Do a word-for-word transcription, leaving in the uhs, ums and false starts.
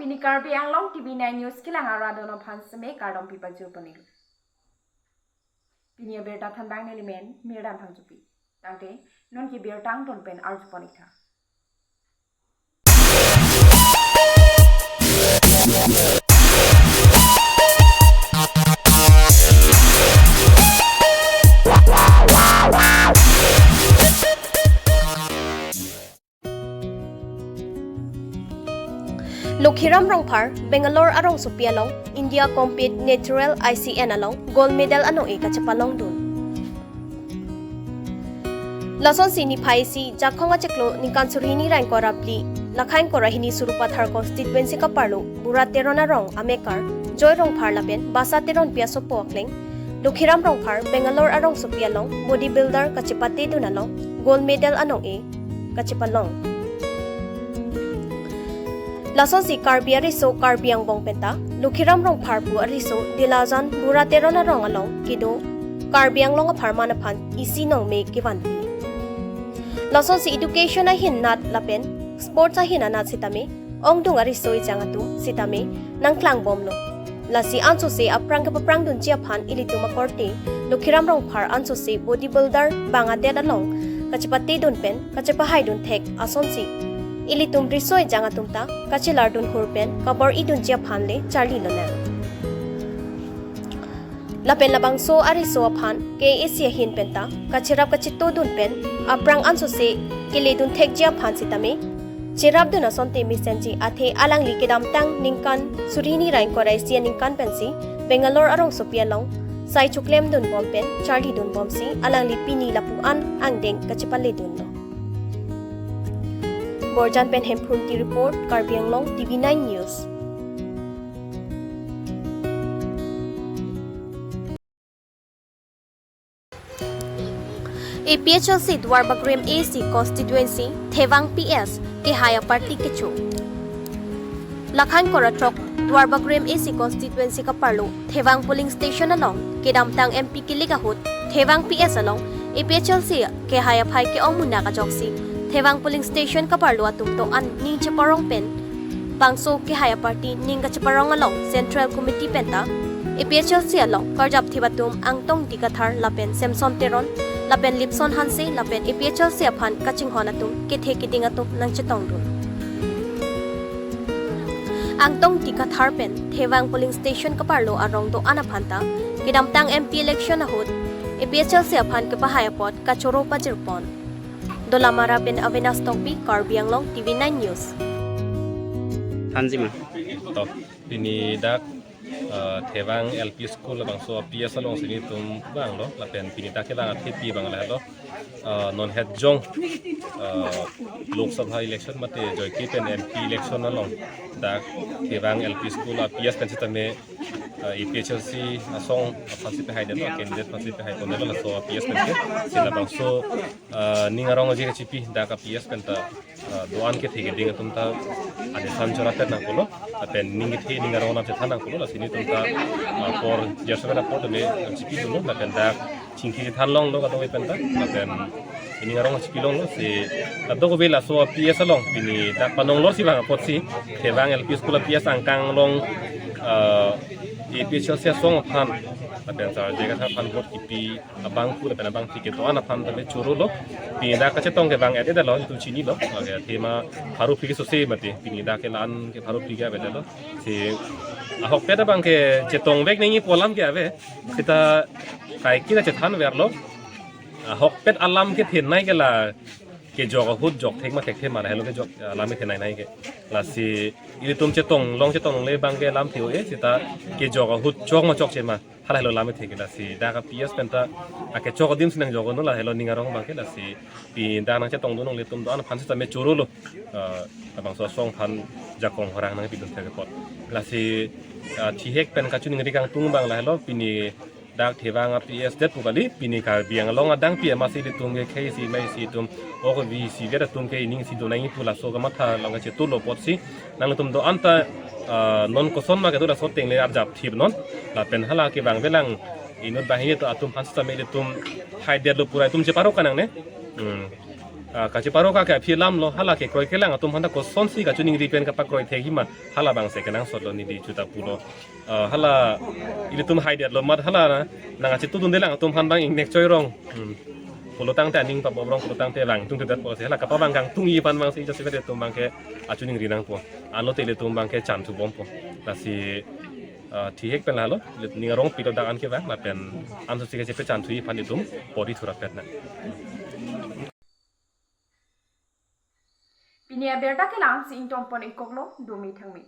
Pini Karbi Anglong T V nine News kelang arat atum aphan seme kardom pipajir ponlo. Pini abirta thanbang nelimen Mirdan Phangchopi. Tangte non ke birta angton pen arju pon-ik tha. Lokhiram Rongphar, Bangalore arongsopi along, India Compete Natural I C N along gold medal anong-e kachepalongdun. Lasonsi niphai isi Jakhong achiklo ningkan suri hini ra ingkoi ra phli, Lakha ingkoi ra hini Sarupathar constituency kaparlo Bura Teron arong amekar Joy Rongphar lapen Basa Teronpi asopo akleng Lokhiram Rongphar Bangalore arongsopi along bodybuilder kachepatedun along gold medal anong-e kachepalong. Lasonsi Karbi ariso Karbi angbong penta Lokhiram Rongphar pu ariso Dilajan Bura Teron arong along kedo Karbi Anglong apharman aphan isi nongme kevanpi. Lasonsi education ahin nat lapen sports ahin anat sitame ongdung ariso ejang atum sitame nangklangbomlo. Lasi ansose aphrang kepaprangdunji aphan ilitum akorte Lokhiram Rongphar ansose bodybuilder bang adet along kachepatedun pen kachepahaidun thek asonsi ilitum riso ejang atum ta kachelardun hur pen kabor-idunji aphan le charlilonang. Lapen labangso ariso aphan K A A C ahin penta kacherap kachetodun pen aphrang ansose keledun thekji aphan sitame cherapdun asonte mesenji athe alangli kedamtang ningkan suri hini ra ingkoi ra isi aningkan pensi Bangalore arongsopi along sai choklemdunbom pen charlidunbomsi alangli pini lapu-an angdeng kachepaledunlo. Borjan pen Hemprunti report, Karbi Anglong T V nine News. A P H L C Duarbagori M A C constituency Thevang P S kehai aparty kecho. Lakha ingkoi ra throk Duarbagori M A C constituency kaparlo Thevang polling station along kedamtang M P kilik ahut Thevang P S along A P H L C kehai aphai ke-ong munak ajoksi Thevang polling station kaparlo atum do-an ning cheparong pen bangso kehai aparty ning kacheparong along Central Committee penta A P H L C along karjapthip atum Angtong Dikathar lapen Samson Teron lapen Lipson Hanse lapen A P H L C aphan kachinghon atum kethe keding atum nangchetongdun. Angtong Dikathar pen Thevang polling station kaparlo arong do-an aphan ta kedamtang M P election ahut A P H L C aphan kepahai apot kachoro pajirpon. Dolamara pen Avenas Tokbi, Karbi Anglong T V nine News. Thanjima. To, pini dak, eh, Thevang L P School labangso P S alongsi nelitum vanglo, lapen pini dak kevang athepi abang lahelo. Eh, non het jong, eh, Lok Sabha election mate joike pen M P election along dak Thevang L P School a P S pen sitame, eh, A P H L C asong aphansi pehaidetlo, candidate aphansi pehaiponlo laso a P S pen ke. Si labangso, eh, ning arong aje kachipi dak a P S pen ta, eh, do-an kethe keding atum ta adesan chorapet nangkoklo, lapen ning kethe ning arong nangchethan nangkoklo, lasi nelitum ta, eh, apor jasemen apor tame chipidunlo, lapen dak chingki chethanlonglo kadokave penta, lapen ning arong chipilonglo si kadokave laso a P S along pini dak panong lorsi vang apotsi Thevang L P School a P S angkang along, eh, A P H L C asong aphan lapen Sar J Kathar aphan vote kipi abangphu lapen abangpi kedo-an aphan tame chorolo. Pini dak kachetong kevang-et-etlo, nelitum chinilo. Lake athema pharo phli sose mate pini dak ke la-an ke pharo phli ke avedetlo. Si ahokpet abang ke chetongvek nangji pu alam ke ave. Seta kaike ta chethanverlo. Ahokpet alam kethenei ke la kejok ahut jokthek ma thekthe ma, lahelo kejok alam kethenei nai ke. Lasi ilitum chetonglong chetonglongle abang ke lamthe-o-e, seta kejok ahut chok ma chokche ma, halahelo lam kethe ke. Lasi dak a P S penta akechok adim si nangjoknon, lahelo ning arong abang ke. Lasi pini dak nangchetongdun nanglitum do-an aphan sitame chorolo. Eh, labangso asong aphan jakong horang nangpidun thek apot. Lasi, eh, thihek pen kachiningri kangtung abang lahelo, pini dak Thevang a P S det pu kali, pini Karbi Anglong adang P M A si ilitum ke khei si mai si atum ok vi si vet atum ke ining si do nangji pu laso kamatha along kachetonglo apotsi nanglitum do-an ta, ah, non koson ma kedo laso ateng le arjapthipnon, lapen hala kevang avelang inut banghini atum aphan sitame ilitum haidetlo pura itum cheparo kanangne. Hmm. Ah, kacheparo ka ke aphi alam lo, hala kekroi kelang atum aphanta kosonsi kachiningri pen kapakroi thek hima, hala abangsi kenangsot lo neli chuta pulo. Ah, hala ilitum haidetlo amat hala na, nangkachetudundelang atum aphan abang ingnek choirong. Hmm. Pulotangte aning pabobrong pulotangte vangtungtedetpo si hala kapavang kangtungji aphan abangsi jasemet ilitum abangke achiningri nangpo. Anlote ilitum abangke chanthu bompo. Lasi, ah, thihek pen lalo, ilitum ning arong pilo dak an kevang, lapen ansose kachepachan thuji aphan ilitum pori thurapet nang. Pini abirta kelang si ingtonpon-ikoklo, dome thangme.